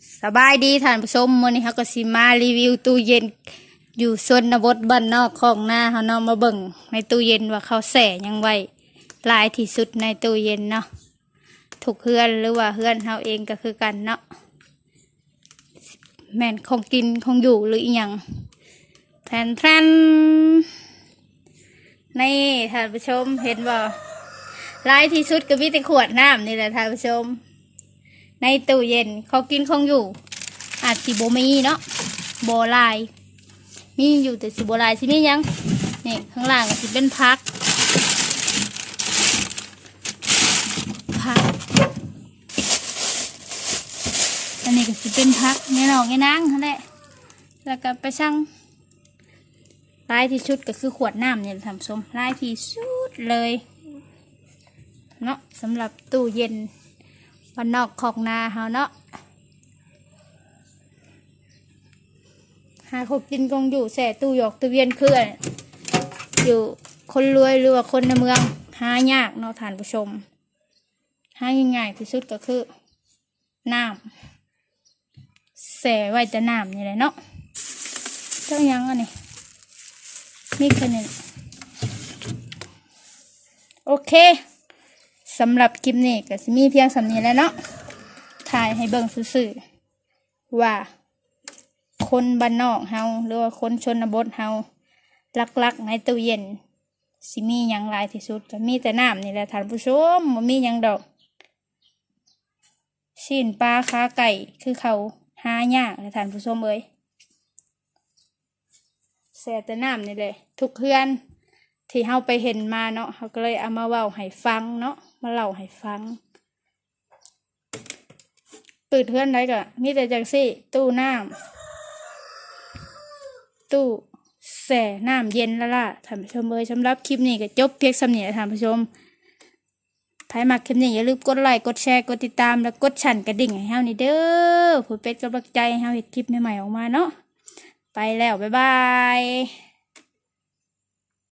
ສະບາຍດີທ່ານຜູ້ຊົມ, ມື້ນີ້ເຮົາກໍຊິມາຣີວິວຕູ້ເຢັນຢູ່ຊົນນະບົດບ້ານນອກຄອກນາເຮົາເນາະ, ມາເບິ່ງໃນຕູ້ເຢັນວ່າເຂົາແຊ່ຫຍັງໄວ້ຫຼາຍທີ່ສຸດໃນຕູ້ເຢັນເນາະ. ທຸກເຮືອນ ຫຼືວ່າເຮືອນເຮົາເອງກໍຄືກັນເນາະ, ແມ່ນຂອງກິນຂອງຢູ່ ຫຼືອີ່ຫຍັງ. ແທນໆ ນີ້ທ່ານຜູ້ຊົມເຫັນບໍ່? ຫຼາຍທີ່ສຸດກໍມີແຕ່ຂວດນ້ຳນີ້ແຫຼະທ່ານຜູ້ຊົມ. ໃນຕູ້ເຢັນ ຂອງກິນຂອງຢູ່ອາດຊິບໍ່ມີເນາະ, ບໍ່ຫຼາຍ, ມີຢູ່ແຕ່ຊິບໍ່ຫຼາຍ. ຊິມີຫຍັງ? ນີ້ ຂ້າງລ່າງກໍຊິເປັນຜັກ ຜັກ, ອັນນີ້ກໍຊິເປັນຜັກ ແມ່ນອກແມ່ນນາງຫັ້ນແຫຼະ, ແລ້ວກໍໄປຊັ່ງ. ຫຼາຍທີ່ສຸດກໍຄືຂວດນ້ຳນີ້ແຫຼະທ່ານຜູ້ຊົມ, ຫຼາຍທີ່ສຸດເລີຍເນາະ. ສຳລັບຕູ້ເຢັນບ້ານນອກຄອກນາເຮົາເນາະ, ຫາຂອງກິນຂອງຢູ່ແຊ່ຕູ້ຢອກຕູ້ເຢັນ ຄືຢູ່ຄົນລວຍ ຫຼືວ່າຄົນໃນເມືອງ ຫາຍາກເນາະທ່ານຜູ້ຊົມ. ຫາງ່າຍໆທີ່ສຸດກໍຄືນ້ຳ, ແຊ່ໄວ້ແຕ່ນ້ຳນີ້ແຫຼະເນາະ. ເຈົ້າຫຍັງອັນນີ້? ມີແຄ່ນີ້ແຫຼະ. ໂອເຄ, ສຳລັບຄລິບນີ້ກໍຊິມີພຽງສ່ຳນີ້ແຫຼະເນາະ, ຖ່າຍໃຫ້ເບິ່ງຊື່ໆ ວ່າຄົນບ້ານນອກເຮົາ ຫຼືວ່າຄົນຊົນນະບົດເຮົາ ຫຼັກໆໃນຕູ້ເຢັນຊິມີຫຍັງຫຼາຍທີ່ສຸດ? ກໍມີແຕ່ນ້ຳນີ້ແຫຼະທ່ານຜູ້ຊົມ, ບໍ່ມີຫຍັງດອກ. ຊີ້ນປາ ຂາໄກ່ ຄືເຂົາຫາຍາກແຫຼະທ່ານຜູ້ຊົມເອີຍ, ແຊ່ແຕ່ນ້ຳນີ້ແຫຼະ. ທຸກເຮືອນທີ່ເຮົາໄປເຫັນມາເນາະ, ເຮົາກໍເລີຍເອົາມາເວົ້າໃຫ້ຟັງເນາະ, ມາເລົ່າໃຫ້ຟັງ. ເປີດເຮືອນໃດກໍມີແຕ່ຈັ່ງຊີ້, ຕູ້ນ້ຳ, ຕູ້ແຊ່ນ້ຳເຢັນລ້າໆ ທ່ານຜູ້ຊົມເອີຍ. ສຳລັບຄລິບນີ້ກໍຈົບພຽງສ່ຳນີ້ແຫຼະທ່ານຜູ້ຊົມ. ໃຜມັກຄລິບນີ້ ຢ່າລືມກົດໄລ ກົດແຊ ກົດຕິດຕາມ ແລະ ກົດສັ່ນກະດິ່ງໃຫ້ເຮົານີ້ເດີ, ເພື່ອເປັນກຳລັງໃຈໃຫ້ເຮົາເຮັດຄລິບໃໝ່ໆອອກມາເນາະ. ໄປແລ້ວ, ບາຍບາຍ.